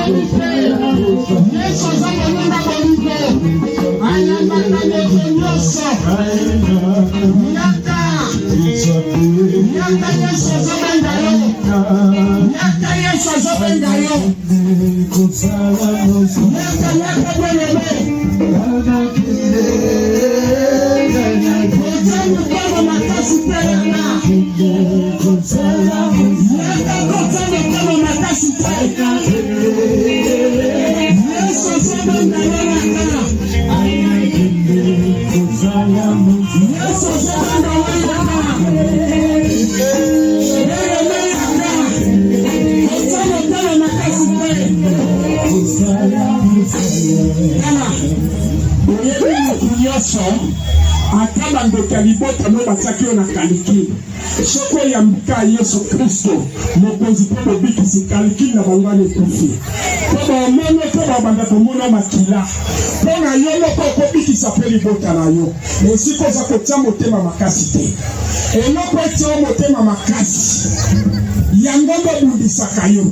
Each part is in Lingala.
Oyebi te, Yesu aza moninga bolingo, ayambaka moto nyonso. Yaka, yaka, Yesu azobenga yo. Yaka, Yesu azobenga yo. Yaka, yaka, bien-aimé. Kotia motema makasi te, yaka. Yaka, kotia motema makasi te. Yesu azobenga yo, yaka. Yesu azobenga yo, yaka. Bien-aimé, yaka. Kotia motema makasi te. Tala, oyebi motu nyonso, ata bandoki ya libota no batiaki yo na kalikile, soki oyambika Yesu Kristo Mokonzi mpe Mobikisi, kalikile na bango wana ekufi, mpo baomoni mpe babanda komona makila mpo na yo moko, okobikisa mpe libota na yo. Esika oza kotia motema makasi te, eloko etia yo motema makasi, yango nde ebundisaka yo.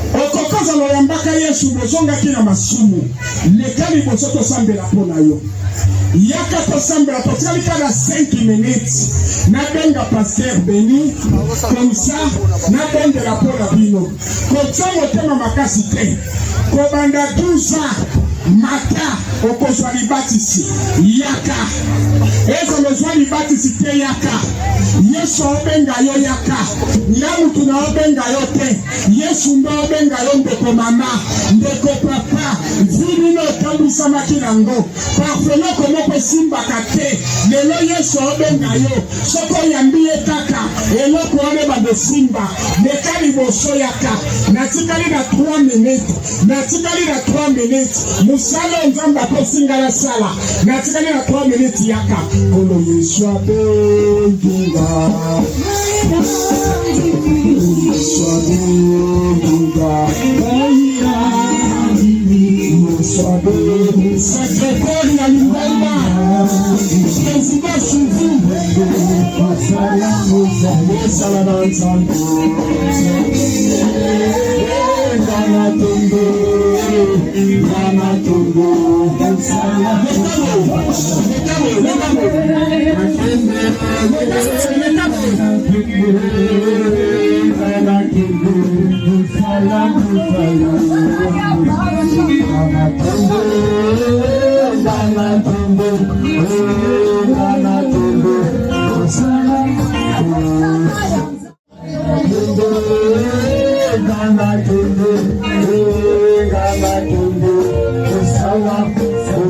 Okoki ozala oyambaka Yesu, bozongaki na masumu. Leka liboso tosambela mpo na yo. Yaka tosambela, totikali kaka 5 minutes. Nabenga Pasteur Beni comme ça nabondela mpo na bino. Kotia motema makasi te. Kobanda 12 ans mata okozwa libatisi, yaka. Ezala ozwa libatisi te, yaka. Yesu aobenga yo, yaka. Nga mutu na obenga yo te, Yesu nde obenga yo. Ndeko mama, ndeko papa, vie nini otambwisamaki nango? Parfois eloko moko esimbaka te. Lelo Yesu aobenga yo, soki oyambi ye kaka, eloko wana ebanda esimba. Leka liboso, yaka. Natikali na 3 minutes, natikali na 3 minutes. Mosala oyo Nzambe apesi nga nasala, natikali na 3 minutes. Yaka, Nkolo Yesu abengi nga, Yesu abengi nga, Yesu abengi. Secrétaire ya lingomba, président suivi, ezala na Nzambe. Ngana tumbu, ngana tumbu.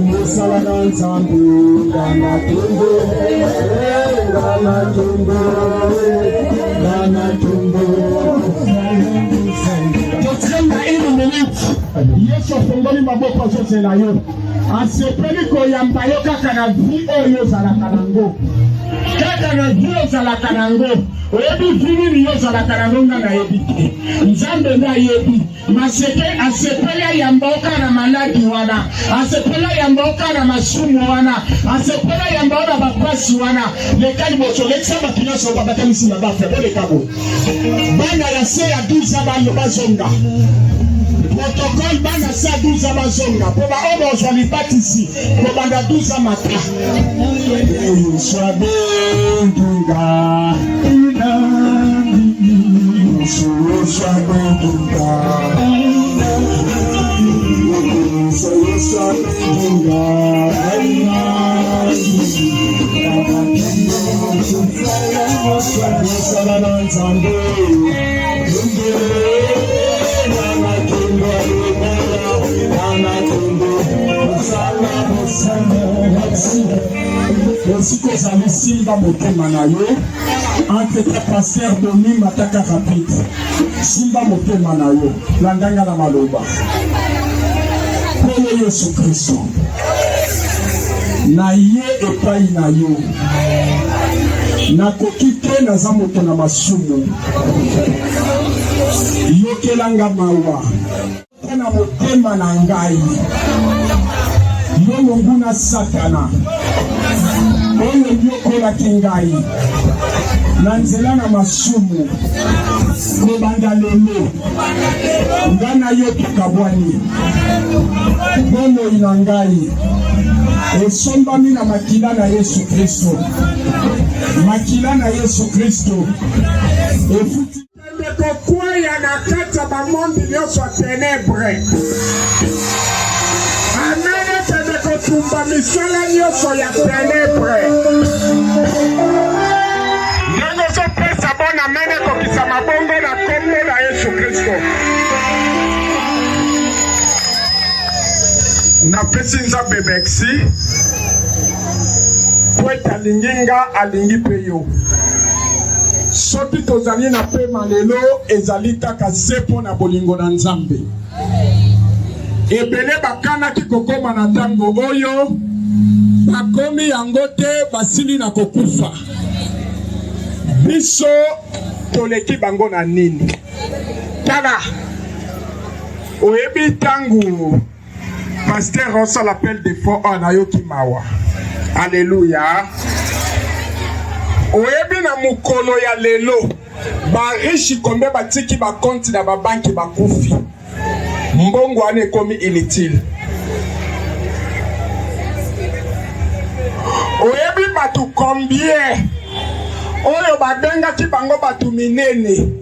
Mosala na Nzambe, ngana tumbu, ngana tumbu, ngana tumbu. Totikali na une minute. Yesu afongoli maboko, azozela yo, asepeli koyamba yo kaka na vie oyo ozalaka nango, kaka na vie ozalaka nango. Oyebi vie nini yo ozalaka nango? Nga nayebi te, Nzambe nde ayebi. Maseke asepeli ayamba yo kaka na maladi wana, asepeli ayamba yo kaka na masumu wana, asepeli ayamba yo na bapasi wana. Leka liboso, lekisa bato nyonso babatamisi na bafe, boleka boye. Bana ya se ya 12 ans bazonga. Protocole, bana se ya 12 ans bazonga, mpo baoyo bazwa libatisi kobanda 12 ans mata. Yesu abengi nga, Yesu, Yesu abengi nga, Yesu, Yesu abengi nga. Mosala na Nzambe, esika ozali, simba motema na yo. Entre ta pasteur Domi Mataka rapide, simba motema na yo, landanga na maloba. Nkolo Yesu Kristo, na ye epai na yo, nakoki te, naza moto na masumu. Yokelanga mawa na motema na ngai. Yo monguna Satana, Oyo enyokolaki ngai na nzela na masumu, kobanda lelo ngai na yo tokabwani. Bomoi na ngai esombami na makila na Yesu Kristo. Makila na Yesu Kristo efuti Kende kokweya na kati ya bamondi nyonso ya tenebre. Amen. Kende kotumba misala nyonso ya tenebre. Ndenge ozopesa bona amen ekokisa mabongo na nkombo na Yesu Kristo. Napesi Nzambe merci po ete alingi nga, alingi mpe yo. Soki tozali na pema lelo, ezali kaka se mpo na bolingo na Nzambe. Ebele bakanaki kokoma na ntango oyo, bakomi yango te, basili na kokufa. Biso toleki bango na nini? Tala, oyebi ntango Pasteur osala appel de fonds oyo nayoki mawa. Alléluia. Oyebi na mokolo ya lelo ba riche combien batiki ba compte na ba banque bakufi. Mbongo wana ekomi inutile. Oyebi bato combien oyo babengaki bango bato minene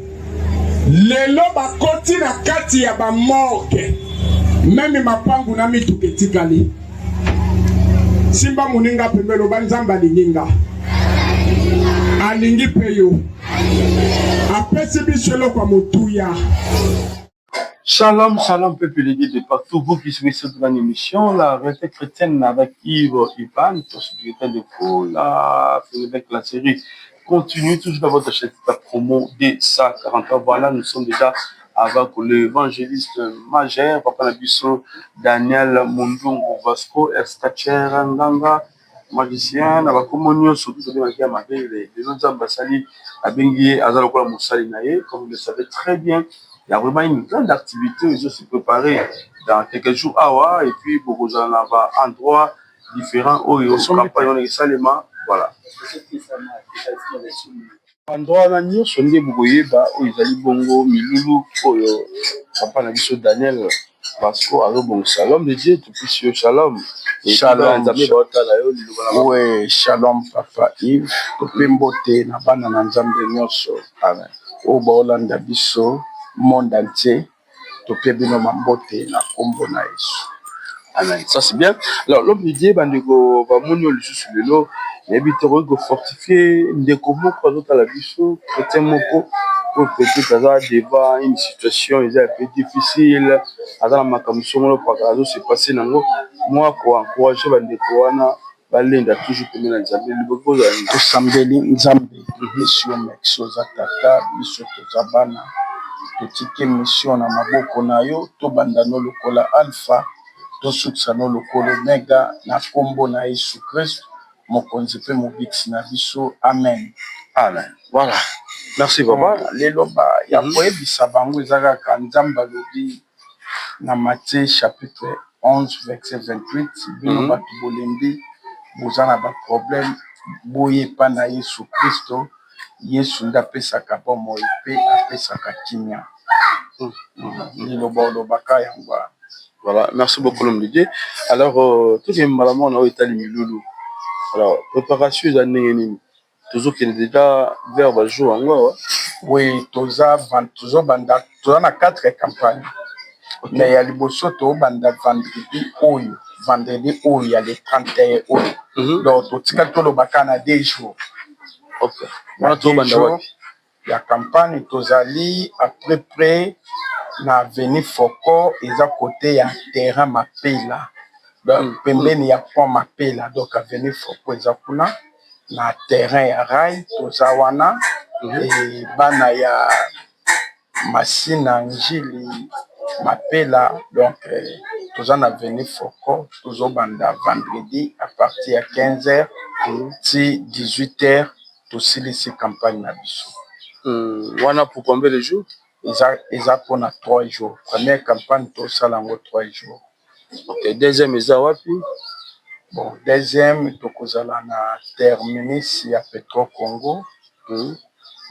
Lelo bakoti na kati ya ba morgue, meme mapangu na mituka etikali. Simba moninga pembe, loba Nzambe alingi nga, alingi pe yo, apesi biso eloko ya motuya. Shalom, shalom, peuple de Dieu de partout, vous qui suivez cette grande émission, la réveil chrétienne avec Yves Ivan, secrétaire de fou, la, avec la série continue toujours dans votre chaîne, la promo des 143. Voilà, nous sommes déjà avec l'évangéliste majeur, Papa Nabiso, Daniel Mundungu Vasco, ex-catcher Nganga, magicien, na bakombo nyonso tozali ya mabe, lelo Nzambe asali, abengi ye, aza lokola mosali na ye, comme vous le savez très bien, il y a vraiment une grande activité, ils ont se préparé dans quelques jours awa, et puis bokozala na ba endroit différent oyo campagne wana esalema, voilà. Endroit wana nyonso nde bokoyeba oyo ezali bongo milulu oyo papa na biso Daniel Vasco azobongisa. L'homme de Dieu, topesi yo shalom. Shalom. Nzambe baotala yo liloba na We, shalom papa Yves, tope mbote na bana na Nzambe nyonso. Amen. Oyo baolanda biso monde entier, tope bino mambote na kombo na Yesu. Amen. Ça c'est bien. Alors l'homme de Dieu, bandeko bamoni oyo lisusu lelo, nayebi te okoki kofortifie ndeko moko azotala biso, chrétien moko oyo peut-être aza devant une situation eza un peu difficile, aza na makambo songolo paka azo se passer nango, mwa koencourage bandeko wana balenda toujours pembeni na Nzambe. Liboki kozala nini? Tosambeli Nzambe, topesi yo merci, oza tata, biso toza bana, totiki mission na maboko na yo, tobanda no lokola alpha, tosukisa no lokola omega, na kombo na Yesu Kristo, mokonzi mpe mobikisi na biso, amen. Amen. Voilà. Merci papa. Lelo ba ya koyebisa bango eza kaka Nzambe alobi na Matthieu chapitre 11 verset 28, bino bato bolembi, boza na ba problème, boye epa na Yesu Kristo. Yesu nde apesaka bomoi mpe apesaka kimia. Liloba olobaka yango wana. Voilà, merci beaucoup l'homme de Dieu. Alors, tokende mbala moko na oyo etali milulu. Alors, préparation eza ndenge nini? Tozokende déjà vers ba jour yango awa. Oui, toza tozobanda, toza na quatre campagne. Mais ya liboso tobanda vendredi oyo, vendredi oyo ya le 31 oyo. Donc totikali tolobaka na 2 jours. Wana tozobanda wapi? Ya campagne tozali à peu près na avenue Foko, eza côté ya terrain Mapela. Donc pembeni ya pont Mapela, donc avenue Foko eza kuna na terrain ya rail, toza wana. E bana ya Masina, Njili, Mapela, donc toza na avenue Foko, tozobanda vendredi à partir ya 15 heures ti 18 heures, tosilisi campagne na biso. Wana pour combien de jours? Eza mpona 3 jours. Première campagne tosala yango 3 jours. Ok, deuxième eza wapi? Bon, deuxième tokozala na terminus ya Petro Congo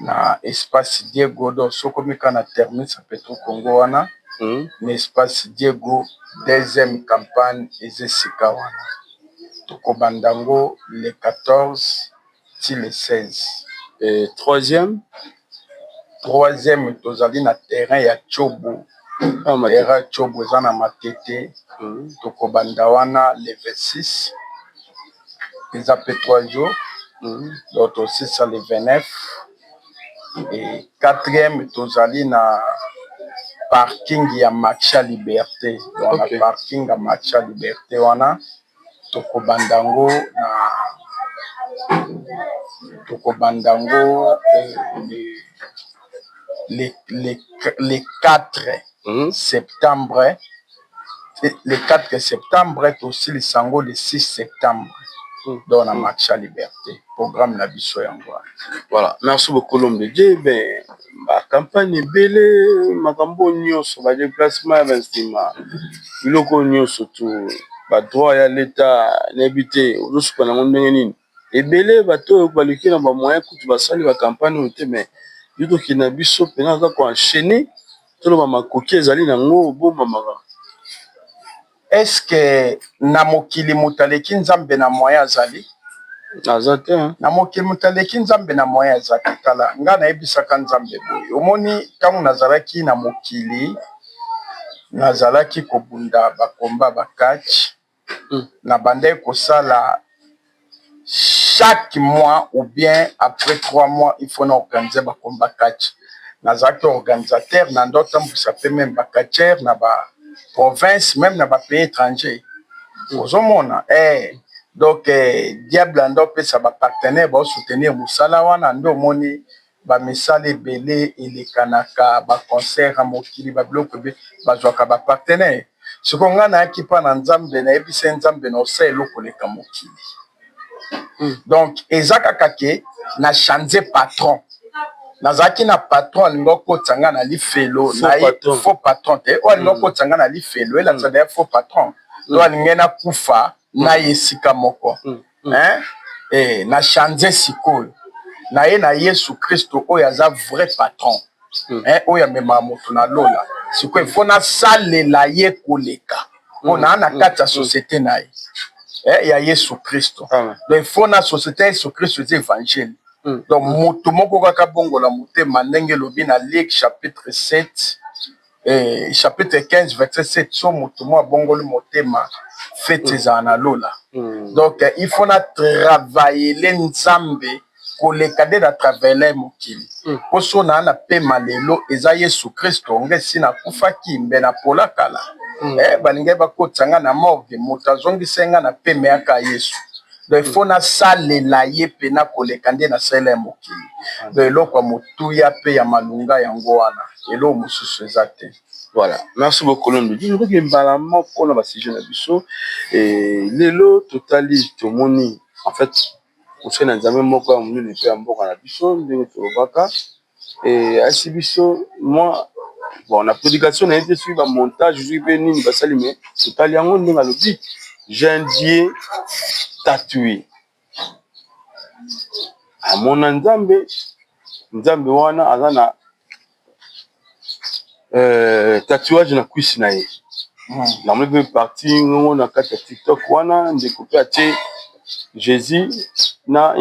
na espace Diego. Donc soki okomi kaka na terminus ya Petro Congo wana na espace Diego, deuxième campagne eza esika wana. Tokobanda yango le 14 ti le 16. Et troisième? Troisième, tozali na terrain ya Tshobo. Ah, Matete. Terrain ya Tshobo eza na Matete. Tokobanda wana le 26, eza mpe 3 jours. Donc tosisa le 29. Et quatrième, tozali na parking ya Marché Liberté. Donc na parking ya Marché Liberté wana, tokobanda yango na tokobanda yango le 4 septembre. Le 4 septembre, tosilisa yango le 6 septembre. Donc na Marché Liberté, programme na biso yango wana. Voilà, merci beaucoup, l'homme de Dieu. Ben, bacampagne ebele, makambo nyonso, badéplacement ya bansima, biloko nyonso, tu badroit ya leta, nayebi te ozosuka nango ndenge nini. Ebele bato oyo baleki na bamoyen kutu basali bacampagne oyo te, mais yo tokende na biso mpena aza koenchaîner, toloba makoki ezali nango obombamaka. Est-ce na mokili moto aleki Nzambe na moyen azali? Aza te, hein? Na mokili moto aleki Nzambe na moyen aza te. Tala, ngai nayebisaka Nzambe boye: omoni, ntango nazalaki na mokili, nazalaki kobunda bakomba bakatch, nabandaki kosala chaque mois ou bien après 3 mois, il faut na organiser bakomba catch. Nazalaki organisateur na ndo otambwisa mpe même bacatcheur na baprovince, même na bapays étranger. Ozomona, donc diable ando opesa bapartenaire baosoutenir mosala wana. Nde omoni bamisala ebele elekanaka, baconcert ya mokili, babiloko ebele, bazwaka bapartenaire. Sikoyo ngai nayaki mpa na Nzambe, nayebisa ye: Nzambe, na osala eloko oleka mokili. Donc eza kaka ke na change patron. Nazalaki na patron alingi okotisa nga na lifelo. Faux patron. Faux patron te, oyo alingi okotisa nga na lifelo, elakisa deya faux patron to alingi nakufa na ye esika moko. Hein? Na change sikoyo, na ye na Yesu Kristo oyo aza vrai patron, hein, oyo amemaka moto na lola. Sikoyo ifo nasalela ye koleka, mpo naa na kati ya société na ye, ya Yesu Kristo. Amen. Donc ifo na société ya Yesu Kristo eza évangile. Donc moto moko kaka bongola motema, ndenge elobi na Luc chapitre 7, chapitre 15 verset 7, so moto mo abongoli motema, fete ezala na lola. Donc il faut na travailler Nzambe koleka nde na travailler mokili. Mpo so naa na pema lelo, eza Yesu Kristo. Nge esi nakufaki mbe na pola kala. Balingi bakotisa nga na morgue, moto azongisa nga na peme yaka Yesu. Donc il faut nasalela ye mpena koleka nde nasalela ya mokili. Donc eloko ya motuya mpe ya malunga yango wana, eloko mosusu eza te. Voilà, merci beaucoup, l'homme de Dieu. Tokoki mbala moko na basujet na biso. Lelo totali, tomoni en fait mosali na Nzambe moko ya monene mpe ya mboka na biso, ndenge tolobaka, ayesi biso mwa bon na prédication na ye te, soki bamontage, soki mpe nini basali, mais totali yango ndenge alobi: "J'ai un Dieu tatoué." Amona Nzambe, Nzambe wana aza na tatouage na cuisse na ye. Namoni mpe parti ngongo na kati ya TikTok wana, ndeko mpe atie Jésus na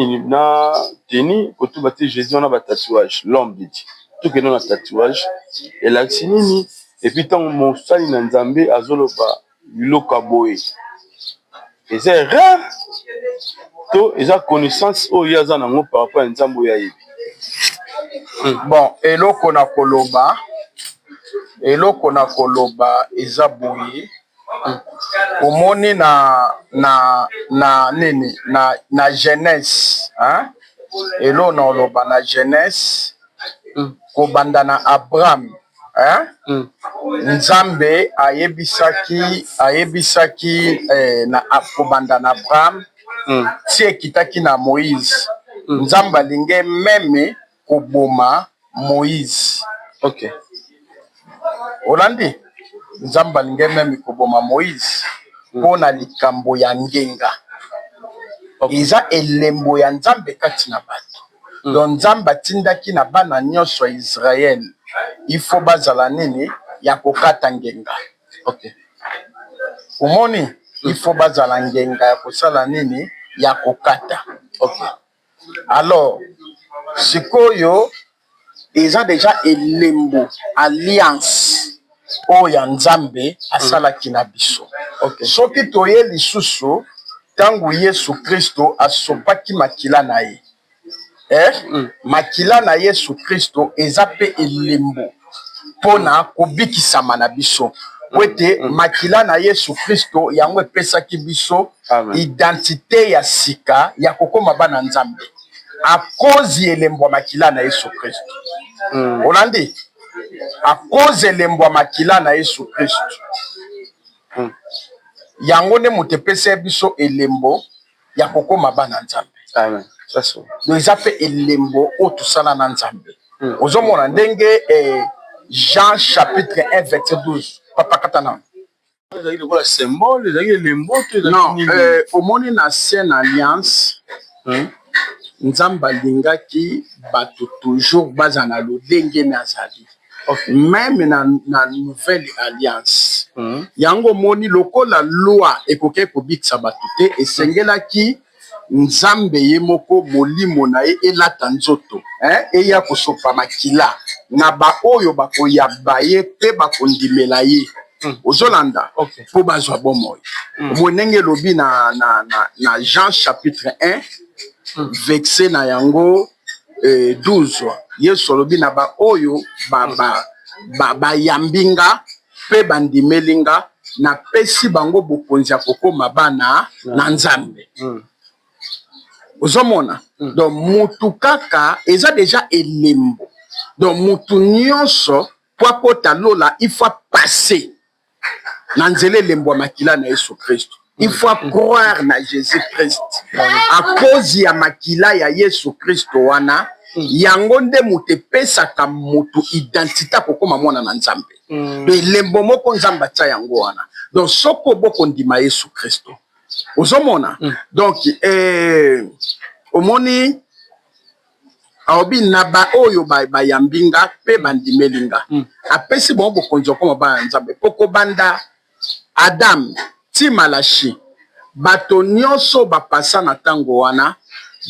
teni kotu, batie Jésus wana batatouage. L'homme de Dieu, tokende na tatouage elakisi nini? Et puis ntango mosali na Nzambe azoloba biloko ya boye, eza erreur to eza connaissance oyo ye aza nango par rapport ya Nzambe oyo ayebi? Bon, eloko na koloba eza boye: omoni na nini, na Genèse, hein? Eloko na koloba na Genèse, kobanda na Abraham, hein? Nzambe ayebisaki na kobanda na Abraham ti ekitaki na Moïse, Nzambe alingi même koboma Moïse. Olandi, Nzambe alingi même koboma Moïse mpo na likambo ya ngenga. Eza elembo ya Nzambe kati na bato. Donc Nzambe atindaki na bana nyonso ya Israël, il faut bazala nini? Ya kokata ngenga. Omoni, il faut bazala ngenga ya kosala nini? Ya kokata. Alors sikoyo eza deja elembo, alliance oyo ya Nzambe asalaki na biso. Soki toye lisusu, ntango Yesu Kristo asopaki makila na ye, makila na Yesu Kristo eza mpe elembo mpona kobikisama na biso, po ete makila na Yesu Kristo yango epesaki biso Amen. identité ya sika ya kokóma bana Nzambe à cause elembo ya makila na Yesu Kristo. Olandi, à cause elembo ya makila na Yesu Kristo, yango nde moto epesa biso elembo ya kokóma bana Nzambe. Amen. Ça c'est. Donc eza mpe elembo oyo tosala na Nzambe. Ozomona ndenge Jean chapitre 1 verset 12, papa katana. Ezalaki lokola symbole, ezalaki elembo to ezalaki Non, nini? Omoni, na ancienne alliance, Nzambe alingaki bato toujours baza na lolenge na azali. Même na nouvelle alliance, yango omoni lokola loi ekoki kobikisa bato te, esengelaki Nzambe ye moko, molimo na ye elata nzoto, eya kosopa makila na baoyo bakoyamba ye mpe bakondimela ye. Ozolanda? Mpo bazwa bomoi. Omoni ndenge elobi na Jean chapitre 1 verset na yango 12, Yesu alobi na baoyo bayambi nga mpe bandimeli nga, napesi bango bokonzi ya kokóma bana na Nzambe. Ozomona? Donc mutu kaka eza deja elembo. Donc mutu nyonso po akota lola, il faut passer na nzela elembo ya makila na Yesu Kristo. Il faut croire na Jésus Christ. À cause ya makila ya Yesu Kristo wana, yango nde moto epesaka moto identité akokóma mwana na Nzambe. Donc elembo moko Nzambe atia yango wana. Donc soki obokondima Yesu Kristo, ozomona, donc omoni alobi na baoyo bayambi nga mpe bandimeli nga, apesi bango bokonzi okoma bana ya Nzambe. Mpo kobanda Adam ti Malachi, bato nyonso bapasa na ntango wana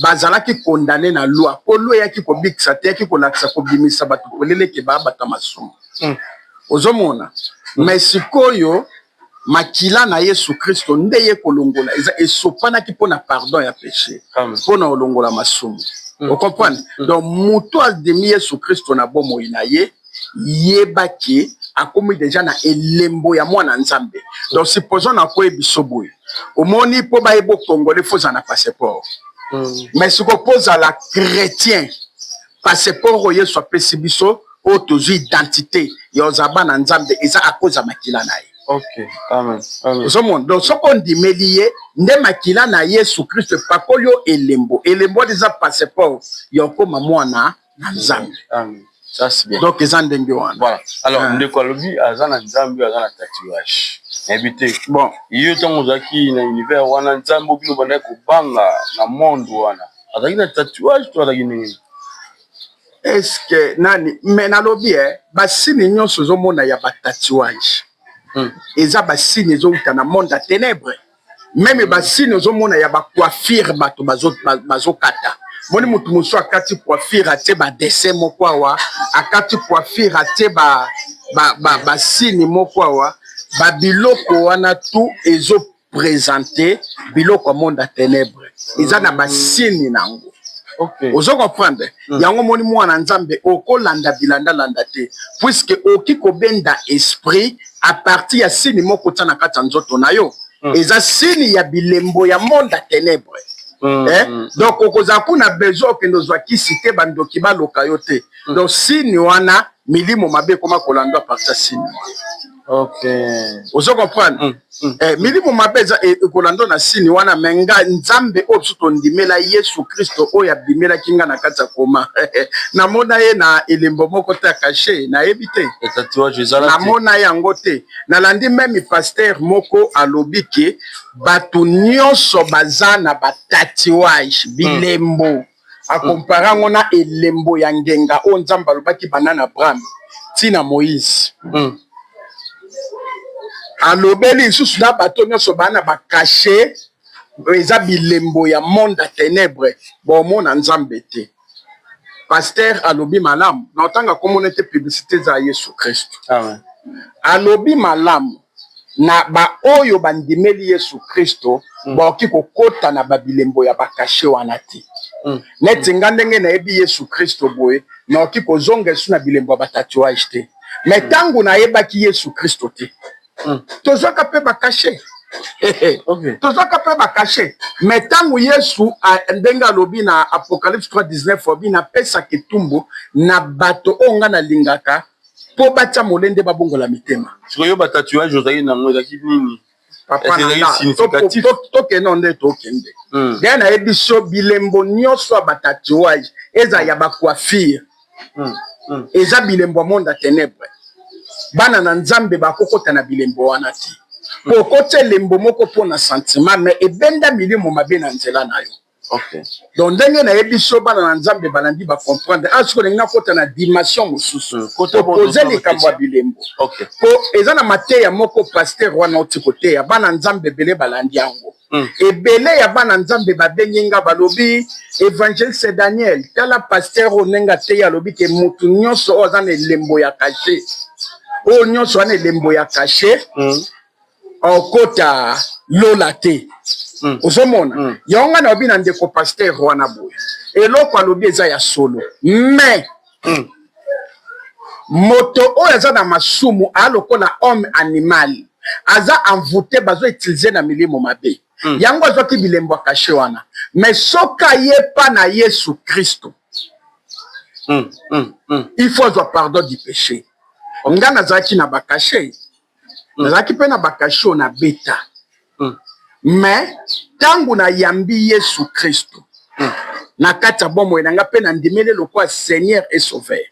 bazalaki condamné na loi, mpo loi eyaki kobikisa te, eyaki kolakisa, kobimisa bato polele ke baya bato ya masumu. Ozomona? Mais sikoyo makila na Yesu Kristo nde ye kolongola, eza esopanaki mpona pardon ya péché, mpona kolongola masumu. Ocomprendre? Donc moto andimi Yesu Kristo na bomoi na ye, yebaki akomi deja na elembo ya mwana Nzambe. Donc supposons nakoyebi biso boye, omoni, mpo bayeba Congolais, faut ozala na passeport. Mais sikoyo mpo ozala chrétien, passeport oyo Yesu apesi biso, oyo tozwi identité ya ozala bana Nzambe, eza à cause ya makila na ye. Ok, amen, amen. Ozomona? Donc soki ondimeli ye, nde makila na Yesu Kristo epakoli yo elembo. Elembo wana eza passeport ya okóma mwana na Nzambe. Amen. Ça c'est bien. Donc eza ndenge wana. Voilà. Alors, Ah. ndeko alobi aza na Nzambe, aza na tatouage. Nayebi te. Bon. Yo ntango ozalaki na univers wana, Nzambe bino bandaki kobanga na monde wana, azalaki na tatouage to azalaki ndenge? Est-ce nani, mais nalobi basigne nyonso ozomona ya batatouage, eza basigne ezowuta na monde ya ténèbre. Même basigne ozomona ya bacoiffure, bato bazokata, moni motu mosusu akati coiffure, atie badessin moko awa, akati coiffure, atie basigne moko awa, babiloko wana tout ezoprésente biloko ya monde ya ténèbre, eza na basigne nango. Ozo comprendre? Yango moni, mwana Nzambe, okolanda bilandalanda te, puisque okoki kobenda esprit à partir ya signe moko tia na kati ya nzoto na yo. Eza signe ya bilembo ya monde ya ténèbre. Donc okozala kuna besoin okende ozwa kisi te, bandoki baloka yo te. Donc signe wana, milimo mabe ekoma kolanda à partir ya signe wana. Ozo comprendre? Eh, milimo mabe eza ekolanda na sini wana. Me nga, Nzambe oyo biso tondimela, Yesu Kristo oyo abimelaki nga na kati ya koma, namona ye na elembo moko te ya cachet, nayebi te. Tatouage ezala te. Namona yango te. Nalandi même pasteur moko alobi ke bato nyonso baza na batatouage, bilembo. Akompare yango na elembo ya ngenga oyo Nzambe alobaki banda na Abraham ntina Moïse. Alobeli lisusu na bato nyonso baa na bacachet, eza bilembo ya monde ya ténèbre, bomona Nzambe te. Pasteur alobi malamu na otanga komona ete publicité eza ya Yesu Kristo. Amen. Alobi malamu na baoyo bandimeli Yesu Kristo, bakoki kokɔta na babilembo ya bacachet wana te. Neti nga, ndenge nayebi Yesu Kristo boye, nakoki kozonga esu na bilembo ya batatouage te. Me ntango nayebaki Yesu Kristo te, tozwaka mpe bacachet. Tozwaka mpe bacachet. Me ntango Yesu ndenge alobi na Apocalypse 3 19, alobi: "Napesaka etumbu na bato oyo nga nalingaka mpo batia molende, babongola mitema." Sikoyo batatouage ozalaki nango ezalaki nini? Papa, Est-ce na ezalaki nga significatif? Tokende nde tokende. Nde nayebi so bilembo nyonso ya batatouage eza ya bacoiffure, eza bilembo ya monde ya ténèbre. Bana na Nzambe bakokota na bilembo wana te, po okota elembo moko mpo na sentiment, mais ebenda milimo mabe na nzela na yo. Donc ndenge nayebi so, bana na Nzambe balandi, bacomprendre. A sikoyo ndenge nakota na dimension mosusu. Kota bongo. Topoze tozwa likambo ya question. bilembo, po eza na mateya moko pasteur wana oti koteya, bana Nzambe ebele balandi yango. Ebele ya bana Nzambe babengi nga, balobi: "Évangéliste Daniel, tala pasteur oyo ndenge ateyi, alobi ke motu nyonso oyo aza na elembo ya cachet, oyo nyonso wana elembo ya cachet, okota lola te." Ozomona? Yango ngai nalobi na ndeko pasteur wana boye: eloko alobi eza ya solo, mais moto oyo aza na masumu aa lokola homme animal, aza envoûté, bazoutiliser na milimo mabe. Yango azwaki bilembo ya cachet wana. Mais soki ayepa na Yesu Kristo, il faut azwa pardon du péché. Nga nazalaki na bacachet, nazalaki mpe na bacachet oyo nabeta. Mais ntango nayambi Yesu Kristo na kati ya bomoi na nga mpe nandimeli lokola Seigneur et Sauveur,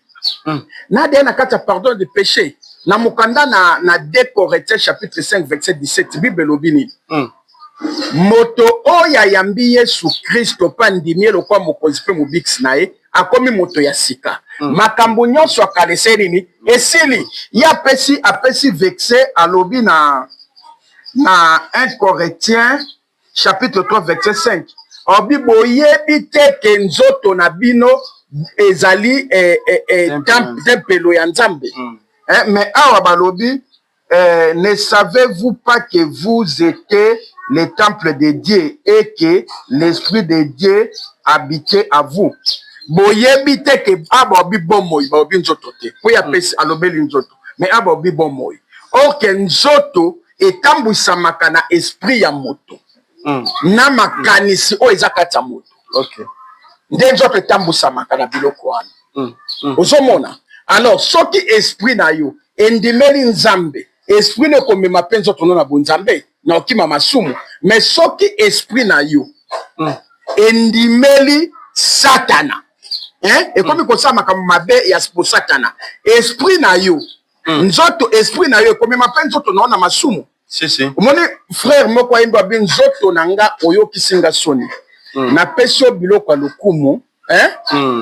nadeya na kati ya pardon de péché. Na mokanda na 2 Corinthiens chapitre 5 verset 17, Bible elobi nini? Moto oyo ayambi Yesu Kristo mpe andimi ye lokola mokonzi mpe mobikisi na ye akomi moto ya sika. Makambo nyonso akala esili nini? Esili. Ye apesi verset, alobi na 1 Corinthiens chapitre 3 verset 5, alobi: "Boyebi te ke nzoto na bino ezali tempelo ya Nzambe?" Eh, mais awa balobi "Ne savez-vous pas que vous êtes le temple de Dieu et que l'esprit de Dieu habite à vous?" Boyebi te ke, a balobi bomoi, balobi nzoto te, po ye apesi, alobeli nzoto, mais a balobi bomoi. Or ke nzoto etambwisamaka na esprit ya moto, na makanisi oyo eza kati ya moto. Nde nzoto etambwisamaka na biloko wana. Ozomona? Alors soki esprit na yo endimeli Nzambe, esprit na ekomema mpe nzoto no na bonzambe, na okima masumu. Mais soki esprit na yo endimeli Satana, hein? Ekomi kosala makambo mabe ya bosatana, esprit na yo, nzoto, esprit na yo ekomema mpe nzoto na yo na masumu. Si, si. Omoni, frère moko ayembi abi: "Nzoto na nga oyokisi nga soni, napesi yo biloko ya lokumu, hein?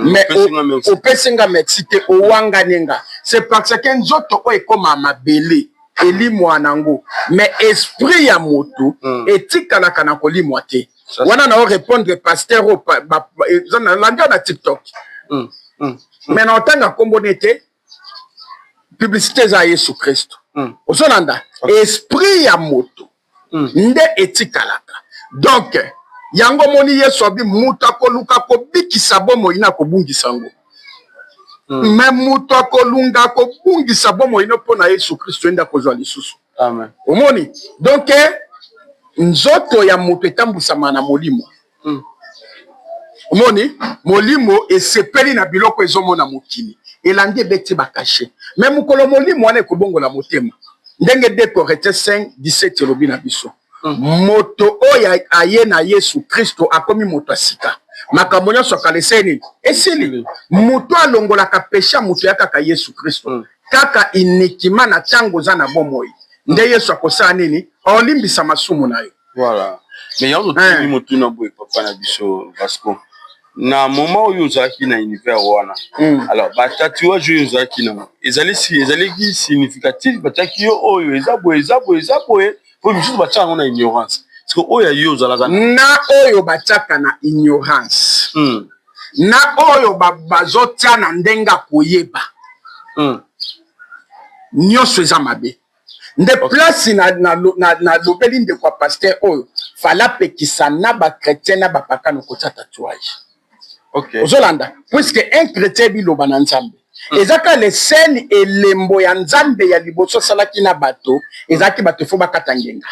Mais opesi nga merci. Opesi nga merci te, owangani nga." C'est parce que nzoto oyo ekóma mabele, elimwa nango, mais esprit ya moto etikalaka na kolimwa te. Wana na orépondre pasteur oyo eza nalandi na TikTok. Mais na otanga nkombo ne te, publicité eza ya Yesu Kristo. Ozolanda? Esprit ya moto nde etikalaka. Donc yango omoni Yesu abi: "Moto akoluka kobikisa bomoi na kobungisa yango, mais moto akolunga kobungisa bomoi no mpo na Yesu Kristo, ye nde akozwa lisusu." Amen. Omoni? Donc nzoto ya moto etambwisama na molimo. Omoni, molimo esepeli na biloko ezomona mokili, elandi, ebeti bacachet. Mais mokolo molimo wana ekobongola motema, Ndenge 2 Corinthiens 5 17 elobi na biso, moto oyo aye na Yesu Kristo akomi moto ya sika, makambo nyonso ya kala esili nini? Esili. Moto alongolaka péché ya moto ya kaka Yesu Kristo, kaka uniquement na ntango oza na bomoi nde Yesu akosala nini? Olimbisa masumu na yo. Voilà, mais yango totuni motuna boye, papa na biso Vasco: na moment oyo ozalaki na univers wana, alors batatouage oyo ozalaki nango ezali ezalaki significatif? Batiaki yo oyo eza boye, eza boye, eza boye, po misusu batiaka yango na ignorance, parce que oyo ya yo ozalaka na oyo batiaka na ignorance, na oyo bazotia na ndenge akoyeba, nyonso eza mabe. Nde place nalobeli ndeko ya pasteur oyo, fala apekisa na bachrétien na bapakano kotia tatouage. Ozolanda? Puisque un chrétien biloba na Nzambe, eza kaka le seul elembo ya Nzambe ya liboso asalaki na bato, ezalaki bato fo bakata ngenga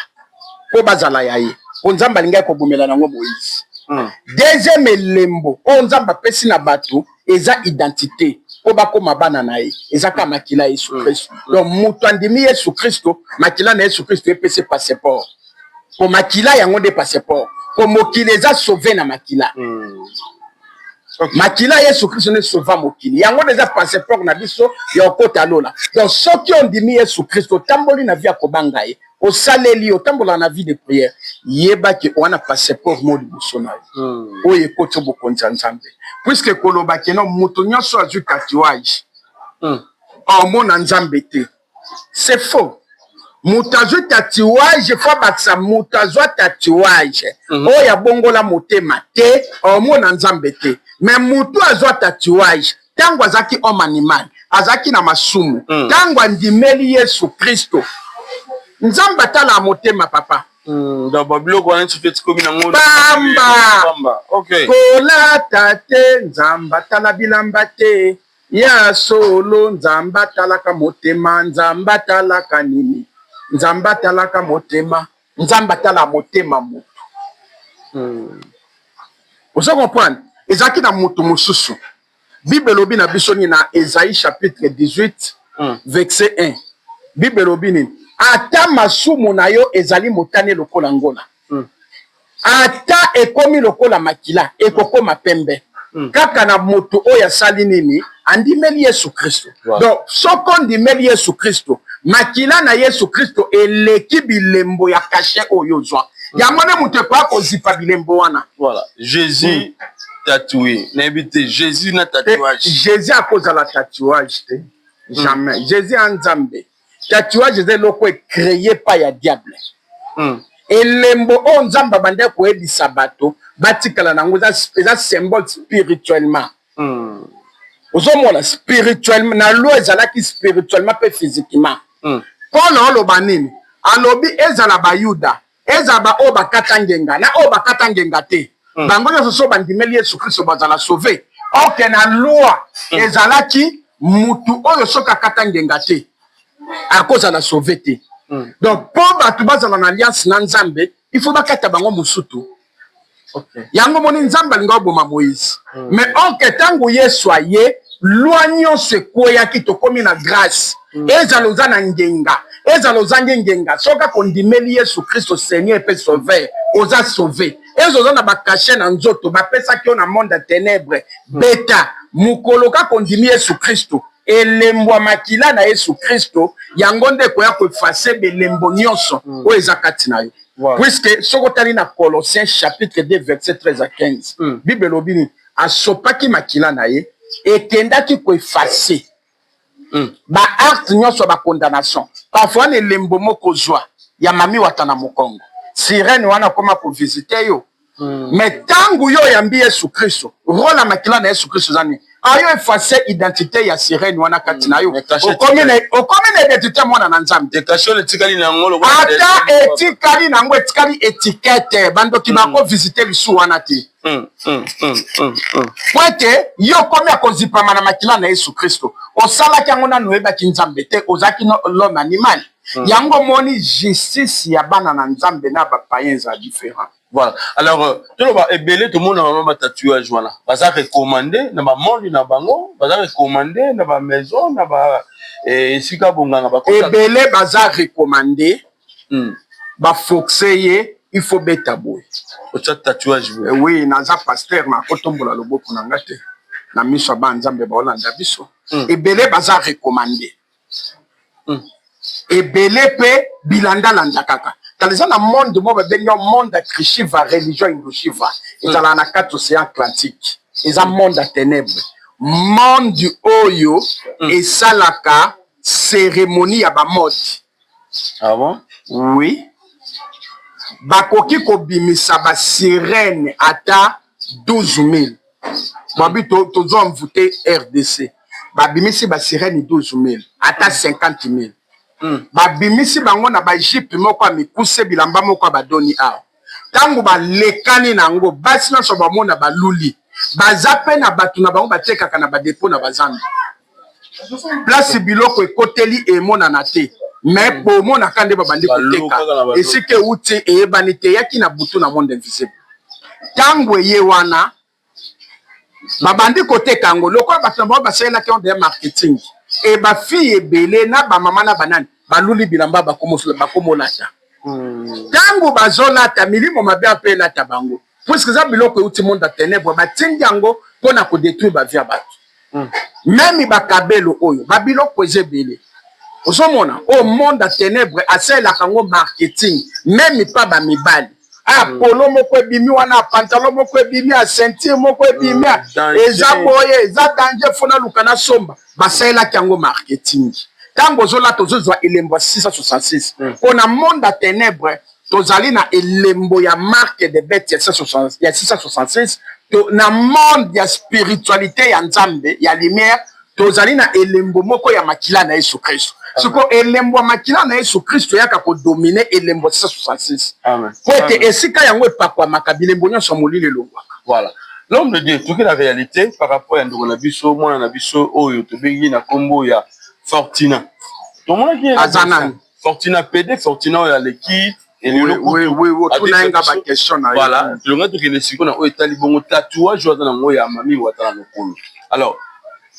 mpo bazala ya ye, mpo Nzambe alingaki kobomela nango Moïse. Deuxième elembo oyo Nzambe apesi na bato eza identité mpo bakóma bana na ye, eza kaka makila ya Yesu Kristo. Donc moto andimi Yesu Kristo, makila na Yesu Kristo epesi passeport, po makila yango nde passeport, po mokili eza sauvé na makila. Makila Yesu Kristo nde sauva mokili, yango nde eza passeport na biso ya okota lola. Donc soki ondimi Yesu Kristo, otamboli na vie ya kobanga ye, osaleli, otambolaka na vie de prière, yebaki wana passeport mo liboso na yo oyo ekoti bokonzi ya Nzambe. Puisque koloba que non, moto nyonso azwi tatouage omona Nzambe te, c'est faux. Moto azwi tatouage, fo abakisa moto azwa tatouage oyo abongola motema te omona Nzambe te. Mais moto azwa tatouage ntango azalaki homme animal, azalaki na masumu, ntango andimeli Yesu Kristo, Nzambe atala motema, papa. Donc babiloko wana nyonso etikomi nango pamba. Pamba, ok. Kolata te, Nzambe atala bilamba te. Ya solo, Nzambe atalaka motema. Nzambe atalaka nini? Nzambe atalaka motema. Nzambe atala motema moto. Ozo comprendre? Ezalaki na moto mosusu. Bible elobi na biso nini na Esaïe chapitre 18, verset 1? Bible elobi nini? Ata masumu na yo ezali motane lokola ngola, ata ekomi lokola makila, ekokoma pembe. Kaka na moto oyo asali nini? Andimeli Yesu Kristo. Donc soki ondimeli Yesu Kristo, makila na Yesu Kristo eleki bilembo ya cachet oyo ozwa. Yango nde moto ekoya kozipa bilembo wana. Voilà, Jésus tatoué, nayebi te, Jésus na tatouage. Jésus akozala tatouage te, jamais. Jésus a Nzambe. Tatouage eza eloko ecréé pa ya diable. Elembo oyo Nzambe abandaki koyebisa bato batikala nango eza symbole spirituellement. Ozomona, spirituellement na loi ezalaki spirituellement mpe physiquement. Mpona oloba nini? Alobi ezala Bayuda, ezala baoyo bakata ngenga na oyo bakata ngenga te, bango nyonso so bandimeli Yesu Kristo bazala sauvé. Ok, na loi ezalaki mutu oyo soki akata ngenga te akozala sauvé te. Donc mpo bato bazala na alliance na Nzambe, il faut bakata bango mosutu. Yango moni Nzambe alingi oboma Moïse. Mais ok, ntango Yesu aye, loi nyonso ekweyaki, tokómi na grâce. Ezala oza na ngenga, ezala ozangi ngenga, soki akondimeli Yesu Kristo Seigneur mpe Sauveur, oza sauvé. Eza oza na bacachet na nzoto bapesaki yo na monde ya ténèbre, beta mokolo kaka ondimi Yesu Kristo, elembo ya makila na Yesu Kristo yango nde ekoya koeffacer belembo nyonso oyo eza kati na yo. Puisque soki otali na Colossiens chapitre 2 verset 13 à 15, Bible elobi nini? Asopaki makila na ye, ekendaki koeffacer baacte nyonso ya bacondamnation. Parfois na elembo moko ozwa ya mami wata na mokongo, sirene wana akoma kovisiter yo. Mais ntango yo oyambi Yesu Kristo, rôle ya makila na Yesu Kristo eza nini? Ayo effacer identité ya sirene wana kati na yo. Mais cachet Okomi na identité ya mwana na Nzambe. Cachet etikali na yango lokola ata etikali nango, etikali étiquette, bandoki bakovisiter lisu wana te, po ete yo okomi akozipama na makila na Yesu Kristo. Osalaki yango nanu oyebaki Nzambe te, ozalaki l'homme animal. Yango omoni, justice ya bana na Nzambe na bapayen eza différent. Voilà. Alors, toloba ebele, tomona mama batatouage wana baza recommandé na bamonde na bango, baza recommandé na bamaison na ba Esika bonganga bakota. Ebele baza recommande ba force ye, il faut beta boye. Otya tatouage boye. Oui, naza pasteur, nakotombola loboko na nga te na miso ya bana Nzambe baolanda biso. Ebele baza recommande, ebele mpe bilandalanda kaka. Tala, eza na monde moko babengi yango monde ya Trishiva, religion Hindushiva, ezalaka na kati océan Atlantique. Eza monde ya ténèbre, monde oyo esalaka cérémonie ya bamode. Ah bon? Oui, bakoki kobimisa basirene ata 12 000. Babi tozwa mvute RDC, babimisi basirene 12 000, ata 50 000. Babimisi bango na bajupe moko ya mikuse, bilamba moko ya badoni awa. Ntango balekani na yango, basi nyonso bamona baluli. Baza mpe na bato na bango batekaka na badépôts na bazambi, place biloko ekoteli emonana te, mais bomonaka nde babandi Balo koteka. kaka na balo. Esika euti eyebani te, eyaki na butu na monde invisible. Ntango eye wana, babandi koteka yango lokola bato na bango basalelaki yango deya marketing. E bafille ebele na bamama na banani baluli bilamba, bakomolata. Ntango bazolata, milimo mabe mpe elata bango, puisque eza biloko euti monde ya ténèbre, batindi yango mpona kodétruire bavie ya bato. Même bakabelo oyo, babiloko eza ebele ozomona oyo monde ya ténèbre asalelaka yango marketing. Même pa bamibali, a polo moko ebimi wana, pantalon moko ebimi, a ceinture moko ebimi, eza boye, eza danger, faut naluka nasomba. Basalelaki yango marketing. Ntango ozolata, ozozwa elembo ya 666, mpo na monde ya ténèbre tozali na elembo ya marque de bête ya 666. Na monde ya spiritualité ya Nzambe ya lumière, tozali na elembo moko ya makila na Yesu Kristo. Siko elembo ya makila na Yesu Kristo eyaka kodominer elembo 666, po ete esika yango epakwamaka, bilembo nyonso ya molili elongwaka. Voilà, l'homme de Dieu, toki na réalité par rapport ya ndeko na biso, mwana na biso oyo tobengi na nkombo ya Fortina. Tomonaki Aza nani? Fortina PD, Fortina oyo aleki. Otuna nga baquestion na yo. Voilà, tolonga tokende sikoyo na oyo etali bongo tatouage oyo aza nango ya Mami Wata na lokolo. Alors,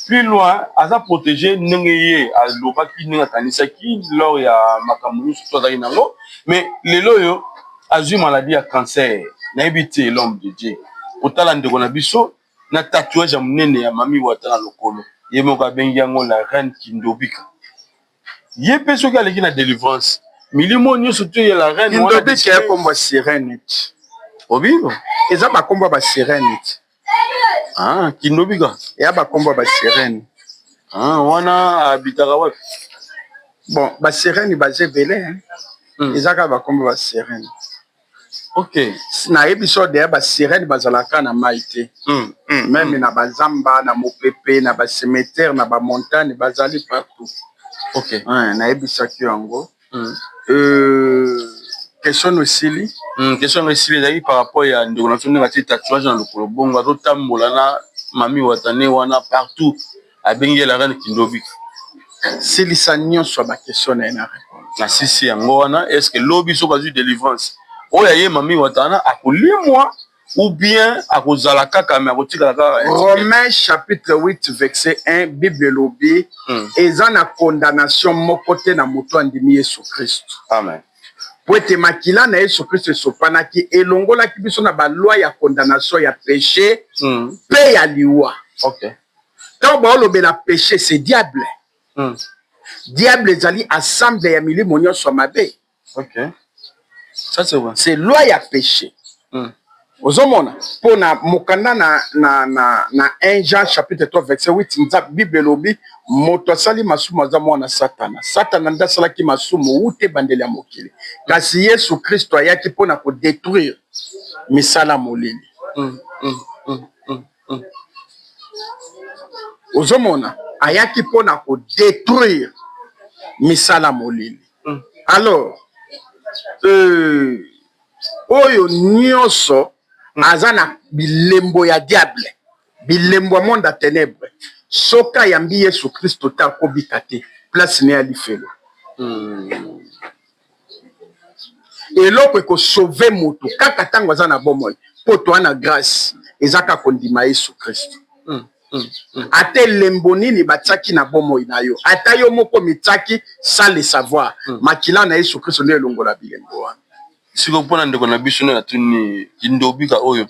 plus loin, aza protégé ndenge ye alobaki, ndenge akanisaki lors ya makambo nyonso to azalaki nango. Mais lelo oyo azwi maladie ya cancer. Nayebi te, l'homme de Dieu, kotala ndeko na biso na tatouage ya monene ya Mami Wata na lokolo, ye moko abengi yango la reine Kindobika. Ye mpe soki aleki na délivrance, milimo nyonso to ya la reine. Kindobika ya kombo ya sirene ti. Obino. Eza bakombo ya basirene ti. Ah, Kindobika. Eya bakombo ya basirene. Ah, wana abitaka wapi? Bon, basirene baza ebele. Eza kaka bakombo ya basirene. Nayebi so deya basirene bazalaka na mai te. Même na bazamba, na mopepe, na bacimetière, na bamontagne, bazali partout. Nayebisaki yango. Question no esili? Question yango esili. Ezalaki par rapport ya ndeko na biso, ndenge atie tatouage na lokolo bongo, azotambola na Mami Watane wana partout, abengi ye la reine Kindobika. Silisa nyonso ya baquestion na ye na répondre. Nasisi yango wana. Est ce que lobi soki azwi délivrance oyo aye Mami Watana, akolimwa ou bien akozala kaka, mais akotikala kaka? Romain chapitre 8 verset 1, Bible elobi eza na condamnation moko te na moto andimi Yesu Kristo. Amen. Po ete makila na Yesu Kristo esopanaki, elongolaki biso na baloi ya condamnation ya péché mpe ya liwa. Ntango baolobela péché, c'est diable. Diable ezali ensemble ya milimo nyonso ya mabe. Ok, ça c'est vrai. C'est loi ya péché. Ozomona, mpo na mokanda na 1 Jean chapitre 3 verset 8, nza Bible elobi moto asali masumu aza mwana Satana. Satana nde asalaki masumu wuta ebandeli ya mokili, kasi Yesu Kristo ayaki mpona kodétruire misala molili. Ozomona, ayaki mpona kodétruire misala molili. Alors oyo nyonso aza na bilembo ya diable, bilembo ya monde ya ténèbre, soki ayambi Yesu Kristo te, akobika te, place ne ya lifelo. Eloko ekosauver moto kaka ntango aza na bomoi, mpo toa na grâce, eza kaka kondima Yesu Kristo. Ata elembo nini batiaki na bomoi na yo, ata yo moko mitiaki sans le savoir, makila na Yesu Kristo nde elongola bilembo wana. Sikoyo mpona ndeko na biso nde natuni kindobika oyo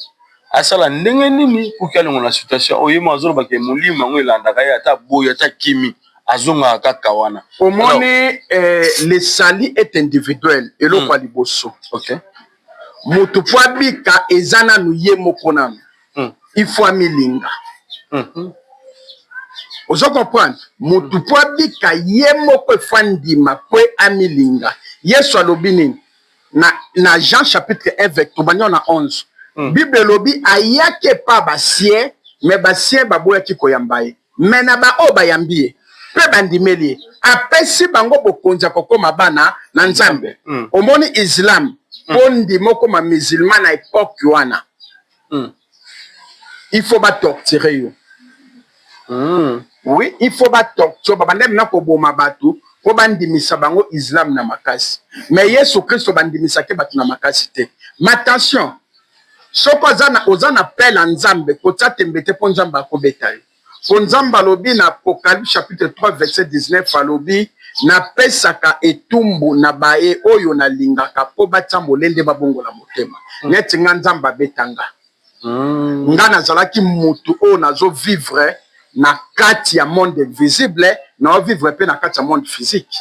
asala ndenge nini pour que alongola situation oyo ye moko azoloba ke molimo yango elandaka ye ata aboyi ata akimi azongaka kaka wana. Omoni eh, le salut est individuel, eloko ya liboso. Moto po abika eza nanu ye moko nanu. Il faut amilinga. Ozo comprendre? Moto po abika ye moko il faut andima po amilinga. Yesu alobi nini? Na, na Jean chapitre 1 verset tobandi na 11. Bible elobi ayaki epa ba siens, mais ba siens baboyaki koyamba ye. Mais na ba oyo bayambi ye pe bandimeli ye, apesi bango bokonzi ya kokoma bana na Nzambe. Omoni Islam po ndima okoma musulman na epoque wana, il faut ba torturer yo. Oui, il faut ba torturer, babanda mena koboma bato po bandimisa bango Islam na makasi. Mais Yesu Christo bandimisaki bato na makasi te. Mais attention, soki oza na, oza na appel ya Nzambe, kotia tembe te po Nzambe akobeta yo. Po Nzambe alobi na Apocalypse chapitre 3 verset 19, alobi napesaka etumbu na baye oyo nalingaka po batia molende babongola motema. Neti nga Nzambe abeta nga. Nga nazalaki mutu oyo nazo vivre na kati ya monde invisible, nao vivre pe na kati ya monde physique.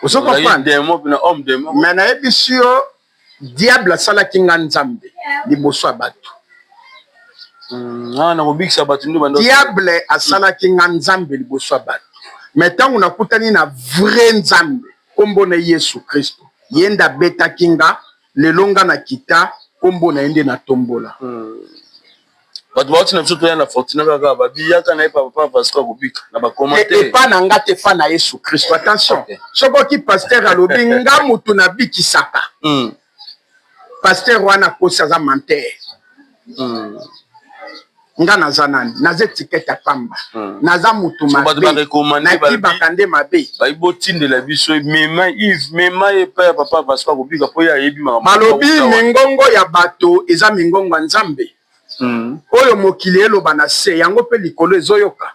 Ozo comprendre? Mais nayebisi yo diable asalaki nga Nzambe liboso ya bato. Diable asalaki nga Nzambe liboso ya bato. Mais tango nakutani na vrai Nzambe, kombo na ye Yesu Kristo, ye nde abetaki nga, lelo nga nakita, kombo na ye nde natombola. Bato bauti na biso toya na Fortuna kaka babi yaka na ye papa Vasco akobika na ba commentaire. Epa na nga te, epa na Yesu Kristo. Attention, soki oki pasteur alobi nga mutu nabikisaka, pasteur wana akosi, aza menteur. Nga naza nani? Naza etiquette ya pamba. Naza mutu mabe, nakibaka nde mabe. Bayi botindela biso mema Yves, mema ye epai ya papa Vasco akobika po ye ayebi makambo. Balobi mingongo ya bato eza mingongo ya Nzambe. Oyo mokili eloba na se, yango pe likolo ezoyoka.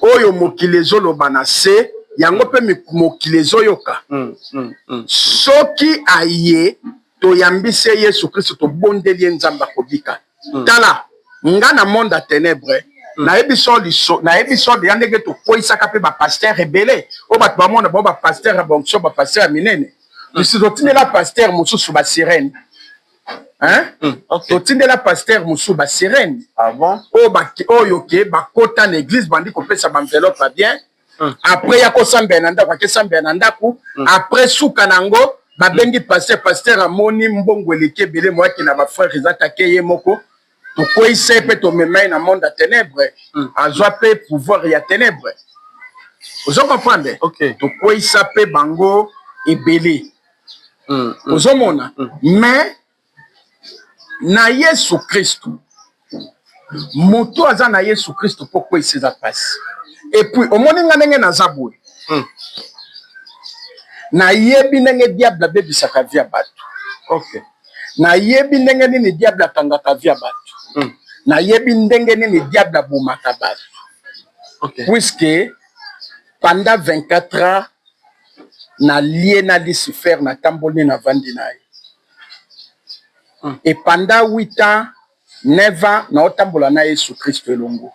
Oyo mokili ezoloba na se, yango pe mokili ezoyoka. Soki aye, toyambi se Yesu Kristo, tobondeli ye Nzambe akobika. Tala, nga na monde ya tenebre, nayebi so liso, nayebi so deja ndenge tokweyisaka pe ba pasteur ebele, oyo bato bamona bango ba pasteur ya ba onction, ba pasteur ya minene. Lisusu totindela pasteur mosusu ba sirene. Hein? Totindela pasteur mosusu ba sirene. Ah bon? Oyo ba, oyo ke bakota na église bandi kopesa ba enveloppe ya bien. Après ya kosambela na ndako, akesambela na ndako. Après suka nango babengi pasteur, pasteur amoni mbongo eleki ebele, moyaki na ba frère eza take ye moko. Tokweyisa ye pe tomema ye na monde ya ténèbres, azwa pe pouvoir ya ténèbres. Ozo comprendre? Tokweyisa pe bango ebele. Ozomona? Mais na Yesu Kristo, moto aza na Yesu Kristo po kweyisa eza pasi. Et puis omoni nga ndenge naza boye, nayebi ndenge diable abebisaka vie ya bato. Nayebi ndenge nini diable akangaka vie ya bato. Nayebi ndenge nini diable abomaka bato. Puisque pendant 24 ans nalie na Lucifer, natamboli navandi na ye. Et pendant 8 ans, 9 ans naotambola na Yesu Kristo elongo.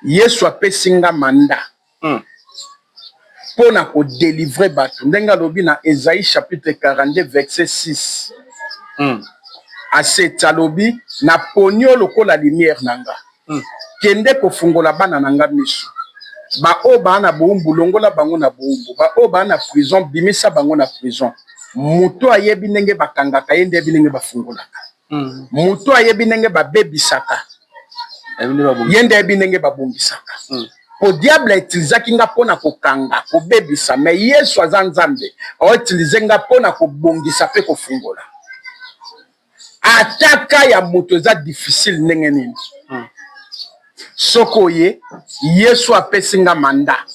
Yesu apesi nga mandat mpo na kodelivre bato, ndenge alobi na Esaïe chapitre 42 verset 6 à 7, alobi naponi yo lokola lumière na nga, kende kofungola bana na nga miso, baoyo baa na bowumbu longola bango na bowumbu, baoyo baa na prison bimisa bango na prison. Moto ayebi ndenge bakangaka ye nde ayebi ndenge bafungolaka. Moto ayebi ndenge babebisaka ye nde ayebi ndenge babongisaka. Po diable autilisaki nga mpona kokanga, kobebisa, mais Yesu aza Nzambe, autilise nga mpona kobongisa mpe kofungola. Ata ka ya moto eza difficile ndenge nini, soki oye Yesu apesi nga mandat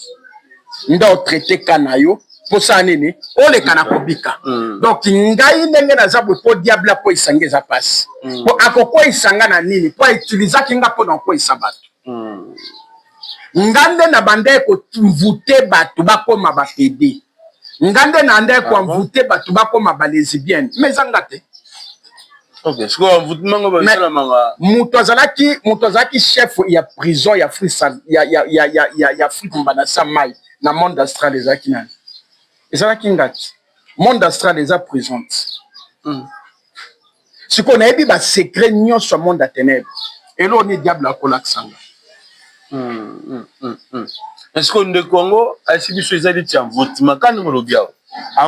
nde otraite ka na yo. Mposala nini? Oleka na kobika. Donc ngai ndenge naza boye, mpo diable akweyisa nga eza mpasi. Mpo akokweyisa nga na nini? Mpo autilisaki nga mpo na kokweyisa bato. Nga nde na bandaki koenvoûter bato bakóma bapédés, nga nde na ndaki koenvoûter bato bakóma balesbiennes, mais eza nga te. Moto azalaki chef ya prison ya Afrique, ya Afrique mbanda sa mai na monde astral ezalaki nani? Ezalaki nga te. Monde astral eza prison te. Sikoyo nayebi basecrets nyonso ya monde ya ténèbre. Eloko nini diable akolakisa nga? Est-ce ndeko yango ayesi biso eza neti envoûtement kani molobi awa?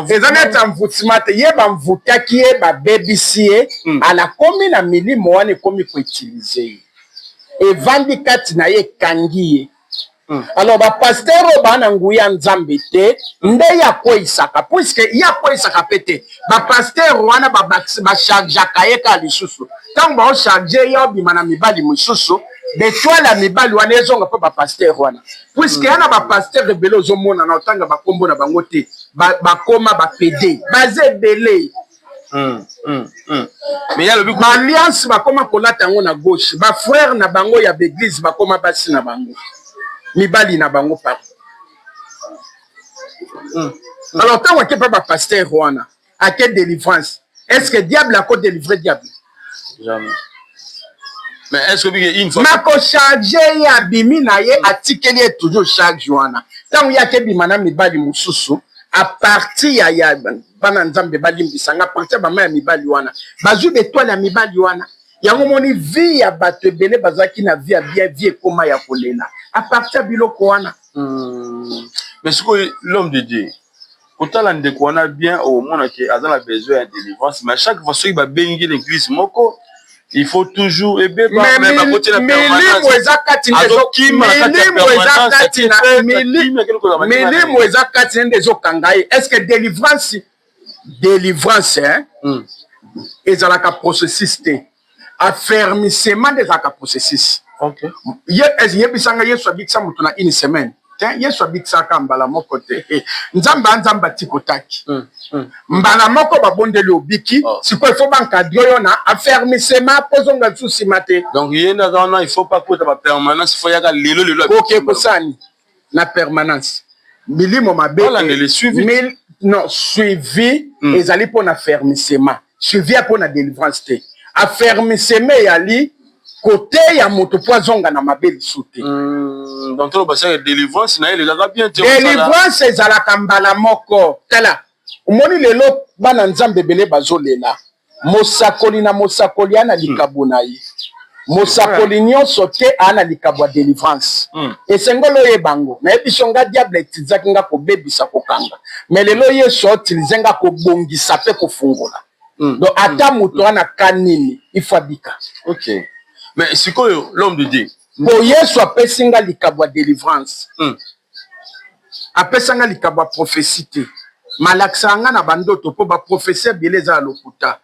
Eza neti envoûtement te. Ye baenvoûtaki ye, babebisi ye. Alakomi na milimo wana, ekomi koutiliser ye, evandi kati na ye, ekangi ye. Alors bapasteurs oyo baa na nguya Nzambe te nde ye akweyisaka, puisque ye akweyisaka mpe te. Bapasteurs wana bachargeaka ye kaka lisusu. Ntango baocharger ye, obima na mibali mosusu, betwale ya mibali wana ezonga mpo bapasteurs wana, puisque ya na bapasteurs ebele ozomona na otanga bakombo na bango te, bakoma bapédés, baza ebele. Baalliances bakoma kolata yango na gauche, bafrères na bango ya baéglises bakoma basi na bango, mibali na bango, pardon. Alors ntango ake mpe bapasteurs wana, ake délivrance, est ce que diable akodélivrer diable? Jamais. Mais est ce que une fois Makocharger ye, abimi na ye, atikeli ye toujours charge wana. Ntango ye akebima na mibali mosusu, à partir ya bana Nzambe balimbisanga, à partir ya bama ya mibali wana, bazwi betwale ya mibali wana. Yango moni vie ya bato ebele bazalaki na vie ya bien, vie ekóma ya kolela à partir ya biloko wana. Mais sikoyo, l'homme de Dieu, kotala ndeko wana bien, omona ke aza na besoin ya délivrance, mais chaque fois soki babengi l'église moko, il faut toujours ebeba. Milimo eza kati, milimo eza kati na milimo eza kati nde ezokanga ye. Est ce que délivrance, hein? Ezalaka processus te, affermissement nde ezalaka processus. Yebisanga, Yesu abikisa moto na une semaine te? Yesu abikisaka mbala moko te. Nzambe a Nzambe atikotaki mbala moko, babondeli, obiki. Sikoyo ifo baencadrer oyo na affermissement mpo ozonga lisusu nsima te. Donc ye nde aza wana, il faut pas kota bapermanence, il faut yaka lelo lelo. Koke kosani na permanence milimo mabe? Suivi. Non, suivi ezali mpona affermissement, suivi ya mpona délivrance te. Affermissement eyali koteya moto mpo azonga na mabe lisusu te. Donc tolo basaka délivrance na ye elekaka bien te. Délivrance ezalaka mbala moko. Tala, omoni lelo bana Nzambe ebele bazolela. Mosakoli na mosakoli aa na likabo na ye. Mosakoli nyonso te aa na likabo ya délivrance. Esengeli oyeba yango. Nayebi so nga diable etilisaki nga kobebisa, kokanga, mais lelo Yesu autiliser nga kobongisa mpe kofungola. Donc ata moto wana ka nini, il faut abika. Ok, mais sikoyo, l'homme de Dieu, Po Yesu apesi nga likabo ya délivrance, apesa nga likabo ya prophétie te. Malakisaka nga na bandoto, mpo baprophéties ebele eza ya lokuta,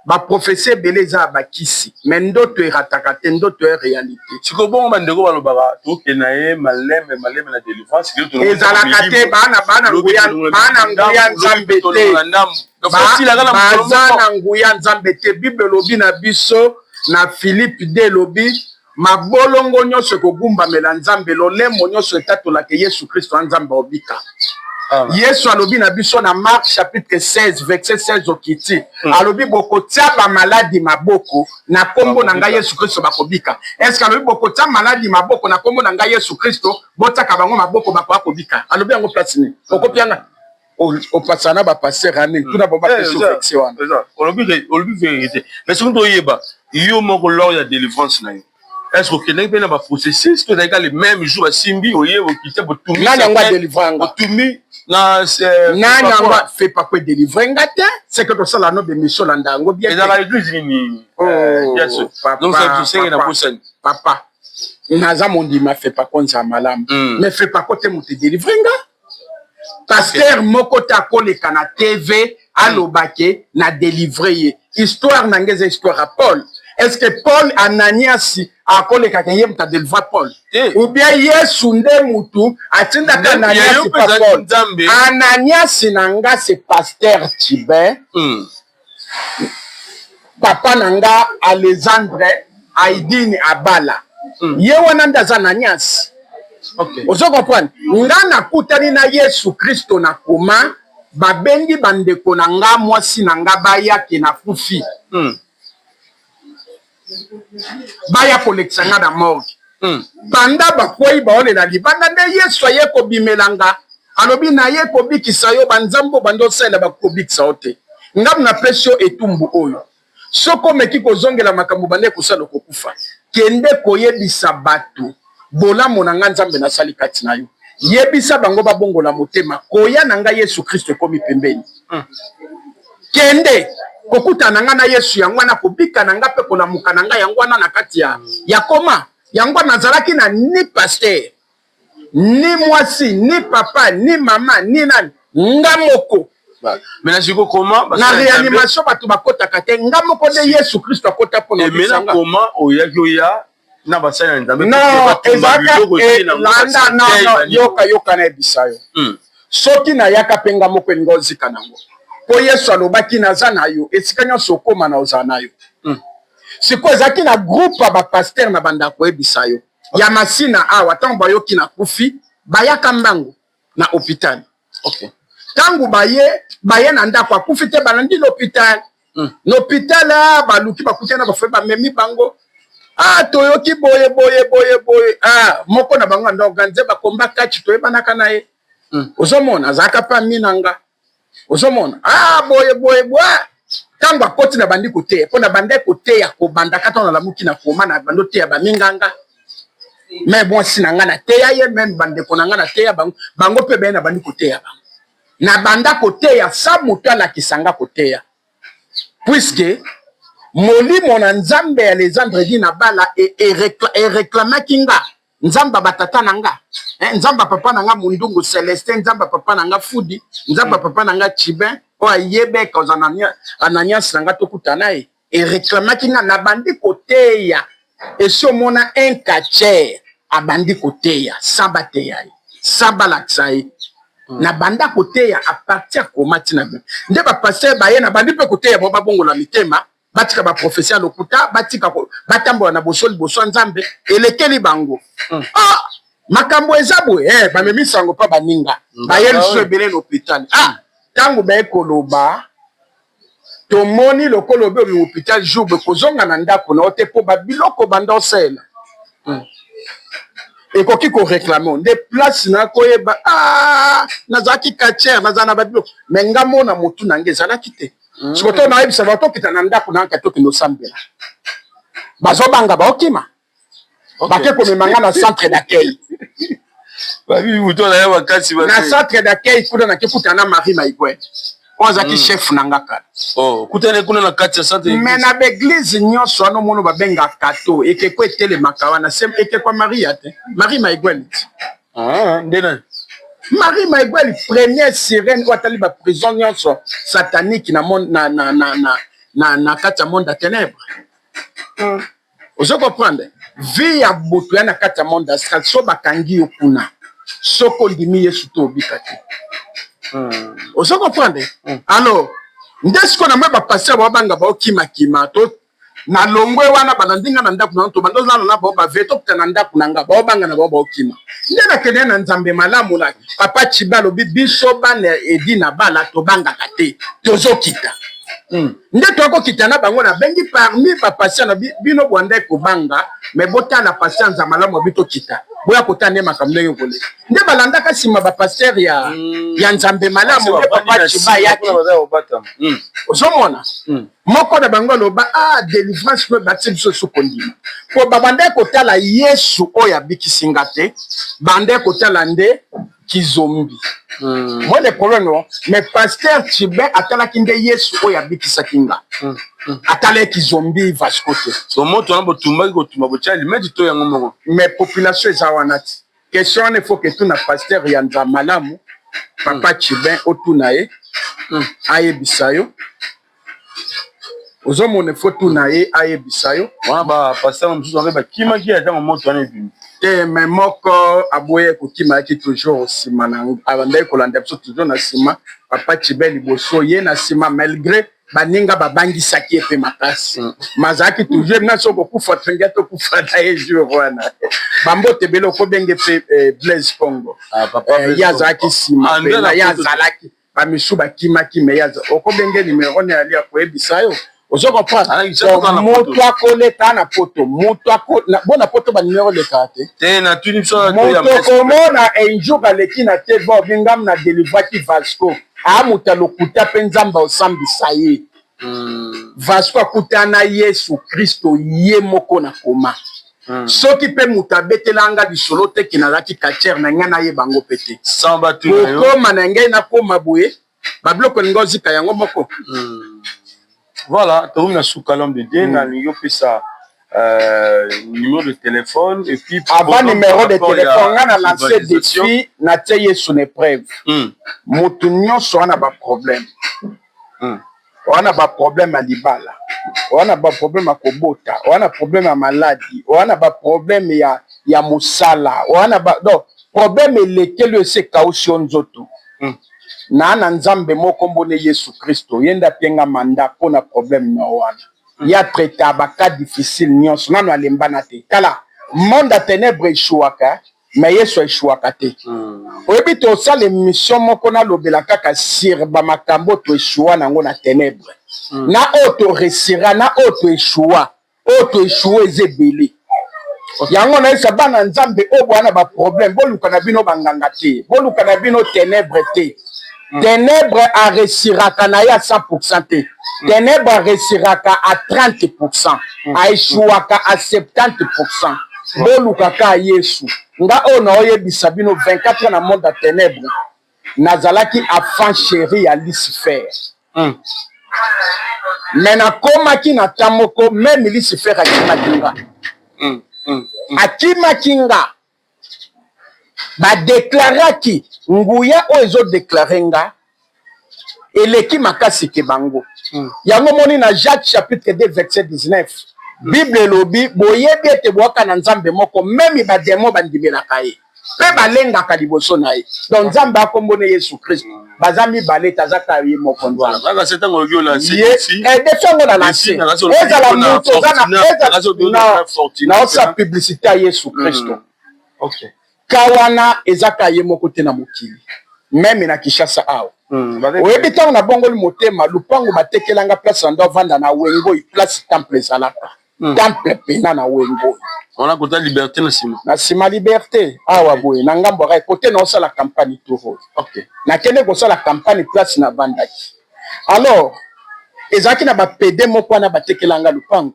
baprophéties ebele eza ya bakisi, mais ndoto erataka te, ndoto ya réalité. Sikoyo bongo bandeko balobaka tokende na ye malembe malembe na délivrance. Ezalaka te. Bana nguya Nzambe te, baza na nguya Nzambe te. Bible elobi na biso na Philippe 2, elobi mabolongo nyonso ekogumbamela Nzambe, lolemo nyonso etatolaka Yesu Kristo ya Nzambe obika. Yesu alobi na biso na Marc chapitre 16 verset 16 okiti, alobi bokotia bamaladi maboko na nkombo na ngai Yesu Kristo, bakobika. Est-ce alobi bokotia maladi maboko na nkombo na ngai Yesu Kristo, botiaka bango maboko, bakoya kobika? Alobi yango place nini? Okopianga opasana na bapasteurs ya nini tuna bo bapesa verset wana. Olobi vérité, mais soki toyeba yo moko lors ya délivrance na yo, est ce que okendaki mpe na baprocessus to ezalaki le même jour basimbi oye okite? Botumbi nani yango adélivrer nga? Botumbi na Nani yango FEPACO edélivrer nga te? C'est que tosala no bémission, landa yango bien. Ezalaka église nini? Na bosani. Papa, naza mondima FEPACO, nzala malamu, mais FEPACO te moto edélivrer nga. Pasteur moko te akoleka na TV alobake na délivrer ye. Histoire na ngai eza histoire ya Paul. Est ce que Paul Ananias akolekaka ye moto adelivra Paul? Te. Ou bien Yesu nde mutu atindaka Ananias pa Paul? Ananias na nga c'est pasteur Tibin. Papa na nga Alexandre Aidini Abala. Ye wana nde aza Ananias. Ozo comprendre? Nga nakutani na Yesu Kristo na koma, babengi bandeko na nga, mwasi na nga baya ke nakufi. Baya kolekisa nga na morgue. Banda bakwei baolela libanda nde Yesu aye kobimela nga. Alobi naye kobikisa yo, ba nzambe oyo banda osalela bakobikisa yo te. Nga napesi yo etumbu oyo. Soki omeki kozongela makambo obandaki kosala okokufa. Kende koyebisa bato bolamu na ngai Nzambe nasali kati na yo. Yebisa bango babongola motema, koya na ngai Yesu Kristo ekomi pembeni. Kende kokutana na ngai na Yesu, yango wana kobika na ngai mpe kolamuka na ngai, yango wana na kati ya koma. Yango wana nazalaki na ni pasteur, ni mwasi, ni papa, ni mama, ni nani, nga moko. Mais na siko koma na réanimation bato bakotaka te, nga moko nde Yesu Kristo akota mpo na obikisa nga. Koma oyaki oya na basali ya Nzambe? Non, ezalaka landa non, yoka yoka nayebisa yo. Soki nayaka mpe nga moko elinga ozika nango, mpo Yesu alobaki naza na yo esika nyonso okóma na ozala na yo. Sikoyo ezalaki na groupe ya bapasteur na banda koyebisa yo ya Masina awa, ntango bayoki nakufi bayaka mbangu na hôpital. Ntango baye na ndako akufi te, balandi l'hôpital. Na hôpital baluki bakuti na bafoye, bamemi bango. Ah, toyoki boye boye boye boye. Ah, moko na bango anda organise bakomba kati toyebanaka na ye. Ozomona azalaka mpe ami na nga. Ozomona ah boye boye boye. Ntango akoti na bandi koteya, mpo na bandi koteya kobanda kata nalamuki na koma na bandi oteya baminganga. Me mwasi na nga nateya ye, meme bandeko na nga nateya bango, bango mpe baye na bandi koteya bango. Na banda koteya sa moto alakisa nga koteya, puisque molimo na Nzambe ya Alexandre Dina Bala ereklamaki nga Nzambe ya batata na nga, Nzambe ya papa na nga Mundungu Celestin, Nzambe ya papa na nga Fudi, Nzambe ya papa na nga Chibin, oyo ayebeka oza Ananias na nga tokutana ye, ereklamaki nga na bandi koteya. Esi omona un catcheur abandi koteya sans bateya ye, sans balakisa ye? Na banda koteya à partir ya koma ntina nde bapasteur baye na bandi mpe koteya bao babongola mitema, batika baprofesia ya lokuta, batika batambola na boso liboso ya Nzambe elekeli bango. Ah, makambo eza boye, bamemi sango mpa baninga baye lisusu ebele na hôpital. Ah, ntango baye koloba tomoni lokola obi obi hôpital jour boye kozonga na ndako na yo te, mpo babiloko banda osala ekoki koreklame nde place na koyeba. Ah, nazalaki catcheur, nazala na babiloko, me nga mona motu na nga ezalaki te. Sikoyo to nayebisa bango tokita na ndako na nka tokende osambela, bazobanga baokima, bake komema nga na centre d'accueil. Na centre d'accueil kuna nake kuta na Marie Maigwe oyo azalaki chef na nga kala. Kutani kuna na kati ya centre. Me na baeglise nyonso wana omona babengaka kato ekeko etelemaka wana se ekeko ya Maria te, Marie Maigweli te. Nde nani? Marie Maigweli, première sirène oyo atali baprison nyonso satanique na, na, na, na, na, na, na kati ya monde ya ténèbre. Ozo comprendre vie ya boto ya na kati ya monde astral, so bakangi yo kuna, soki ondimi Yesu to obika te. Ozo comprendre? Alors nde sikoyo na moi bapasteur babanga baokimakima to na longwe wana balandi nga na ndako na to bando ozala na bao bave tokita na ndako na nga baobanga na bao baokima. Nde nakende na Nzambe malamu na papa Chiba alobi biso bana edi na bala tobangaka te, tozokita. Nde toyakokita na bango, nabengi parmi bapatient na bino bwanda ekobanga me botala patient Nzambe malamu abi tokita boya kotala nde makambo ndenge koleka. Nde balandaka nsima bapasteur ya Nzambe malamu nde papa Chiba ayaki. Ozomona moko na bango aloba ah délivrance mpe batie biso su kondima po babandaki kotala Yesu oyo abikisi nga te, bandaki kotala nde kizombi. Moi le problème non, mais pasteur Chibin atalaki nde Yesu oyo abikisaki nga. Atalaki kizombi Vasco te. So moto wana botumbaki kotumba botia limeti to yango moko? Mais population eza wana ti question wana il faut que tuna pasteur ya Nzambe malamu papa Chibin otuna ye ayebisa yo. Ozomona, efo tuna ye ayebisa yo. Wana bapasteur mosusu wana bakimaki ya ntango moto wana ebimi. Te, me moko aboye kokima, ayaki toujours nsima na, abandaki kolanda biso toujours na nsima. Papa Chibe liboso, ye na nsima, malgré baninga babangisaki ye mpe makasi, mazalaki toujours na soki kokufa tongia tokufa na ye. Jour wana bambote ebele, okobenge mpe Blaise Congo. Ah, papa. Ye azalaki nsima mpena, ye azalaki, bamisu bakimaki, me ye okobenge numero ne ali akoyebisa yo. Ozo comprendre? Moto akoleka na poto, moto bona poto, banumero elekaka te. Te, natuni biso. Moto komona un jour aleki na te bo bingam na délivraki Vasco, aa moto alokuta mpe Nzambe osambisa ye. Vasco akutana na Yesu Kristo ye moko na koma. Soki mpe moto abetelanga lisolo te ke nazalaki quartier na ngai, nayeba yango mpe te. Kokoma na ngai nakoma boye, babiloko elingi ozika yango moko. Voilà, tokomi na suka, l'homme de Dieu. Nalingi opesa numéro de téléphone et puis avant numéro de téléphone, nga na lancé défi, natie Yesu na épreuve. Moto nyonso wana baproblème, wana baproblème ya libala, wana baproblème ya kobota, wana problème ya maladie, wana baproblème ya mosala, wana ba, donc problème elekeli oyo esi ekausi yo nzoto, na Nzambe moko mbone Yesu Kristo, ye nde apienga mandat mpona problème na wana. Ye atraita bacas difficile nyonso, nano alembana te. Tala, monde ya ténèbre échouaka, mais Yesu aéchouaka te. Oyebi, tosala émission moko, nalobela kaka sur bamakambo toéchoua nango na ténèbre, na oyo toréussira, na oyo toéchoua. Oyo toéchoua eza ebele. Yango nayebisa bana Nzambe oyo bwana baproblème, boluka na bino banganga te, boluka na bino ténèbre te. Ténèbre aréussiraka na ye à 100 te. Ténèbre aréussiraka à 30, aéchouaka à 70. Bolukaka Yesu. Nga oyo naoyebisa bino, 24 ans na monde ya ténèbre, nazalaki enfant chéri ya Lucifer. Me nakomaki na ta moko, même Lucifer akimaki nga. Akimaki nga. Badéclaraki nguya oyo ezodéclarer nga eleki makasi ke bango. Yango moni na Jacques chapitre 2 verset 19, Bible elobi: boyebi ete boyaka na Nzambe moko, même badémons bandimelaka ye mpe balengaka liboso na ye. Donc Nzambe akombona Yesu Kristo, baza mibale te, aza kaka ye moko Nzambe. Défi yango na lance, ezala moto oza naosa publicité ya Yesu Kristo, ka wana eza kaka ye moko te na mokili, même na Kinshasa awa. Oyebi, ntango nabongoli motema, lupango batekelanga, place na ndo avanda na Wengoi, place temple ezalaka, temple pena na Wengoi. Wana kota Liberté na nsima. Na nsima Liberté awa boye, na ngambo ya kote na osala campagne tour oyo. Nakende kosala campagne, place navandaki alors ezalaki na bapede moko wana batekelanga lupango,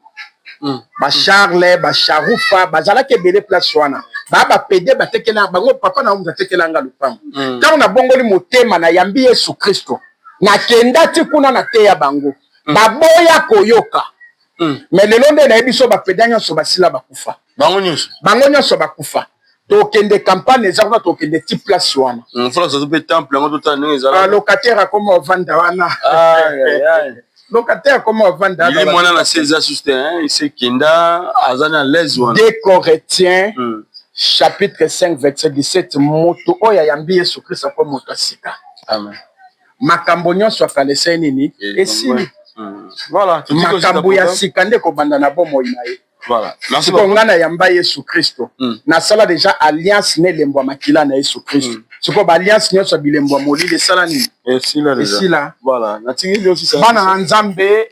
baCharles, baCharufa, bazalaki ebele place wana. Baa bapede batekela bango, papa na moto atekelanga lupango. Ntango nabongoli motema, nayambi Yesu Kristo, nakenda ti kuna, nateya bango, baboya koyoka. Me lelo nde nayebi so bapeda nyonso basila bakufa. Bango nyonso. Bango nyonso bakufa. Tokende campagne eza kuna, tokende ti place wana. France mpe temple yango, totala ndenge ezala. Locataire akoma ovanda wana, locataire akoma ovanda. Ye mwana na se eza susu te, ese kenda aza na l'aise wana. 2 Corinthiens chapitre 5 verset 17: moto oyo ayambi Yesu Kristo ako moto ya sika. Amen. Makambo nyonso akala esali nini? Esili. Voilà. Makambo ya sika nde kobanda na bomoi na ye. Voilà. Merci. Sikoyo ngai nayamba Yesu Kristo, nasala déjà alliance na elembo ya makila na Yesu Kristo. Sikoyo baalliance nyonso ya bilembo ya molili esala nini? Esila déjà. Esila. Voilà. Natingi aussi. Bana na Nzambe,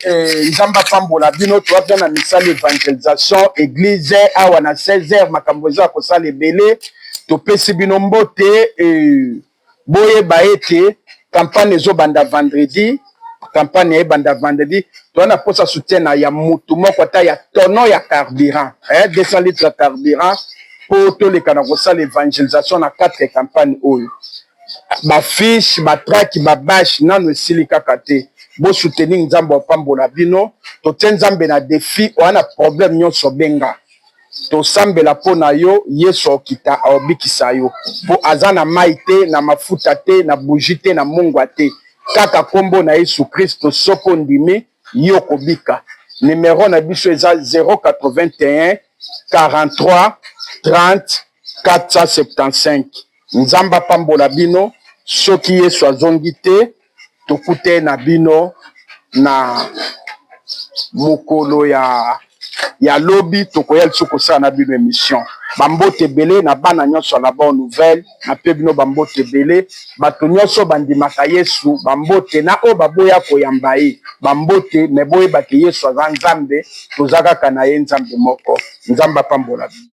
Nzambe apambola bino. Toza na misala évangélisation église awa na 16 heures, makambo eza ya kosala ebele. Topesi bino mbote. Boyeba ete campagne ezobanda vendredi, campagne ebanda vendredi. Toza na mposa soutien na ya mutu moko, ata ya tonneau ya carburant, 200 litres ya carburant, mpo toleka na kosala évangélisation na 4 campagne oyo. Bafiche, batracts, babâches nano esili kaka te. Bosoutenir, Nzambe apambola bino. Totie Nzambe na défi. Oya na problème nyonso, benga, tosambela mpo na yo. Yesu akokita, aobikisa yo, mpo aza na mai te, na mafuta te, na bougie te, na mungwa te, kaka nkombo na Yesu Kristo. Soki ondimi. Yo okobika. Numero na biso eza 081 43 30 475. Nzambe apambola bino. Soki Yesu azongi te, tokute na bino na mokolo ya ya lobi, tokoya lisusu kosala na bino émission. Bambote ebele na bana nyonso ya La Bonne Nouvelle. Nape bino bambote ebele, bato nyonso bandimaka Yesu bambote, na oyo baboya koyamba ye bambote. Me boyebake Yesu aza Nzambe, toza kaka na ye Nzambe moko. Nzambe apambola bino.